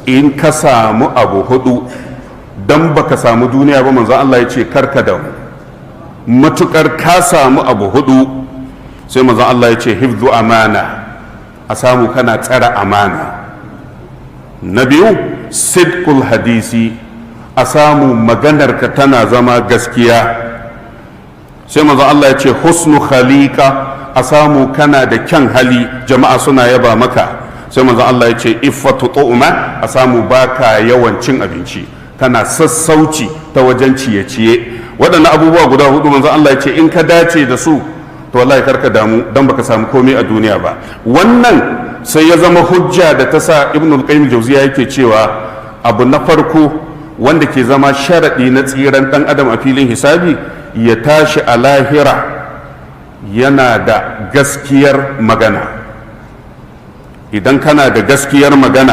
In ka samu abu hudu, dan baka samu duniya ba, manzon Allah ya ce karka damu. Matukar ka samu abu hudu, sai manzon Allah ya ce hifzu amana, a samu kana tsara amana. Na biyu, sidqul hadisi, a samu maganarka tana zama gaskiya. Sai manzon Allah ya ce husnu khaliqa, a samu kana da kyan hali, jama'a suna yaba maka. Sai manzon Allah ya ce iffatu tu'ma, a samu baka yawan cin abinci, kana sassauci ta wajen ciye-ciye. Waɗannan abubuwa guda hudu, manzon Allah ya ce in ka dace da su, to wallahi karka damu dan baka samu komai a duniya ba. Wannan sai ya zama hujja da ta sa Ibn al-Qayyim Jawziya yake cewa abu na farko wanda ke zama sharaɗi na tsiran ɗan adam a filin hisabi, ya tashi a lahira yana da gaskiyar magana. Idan kana da gaskiyar magana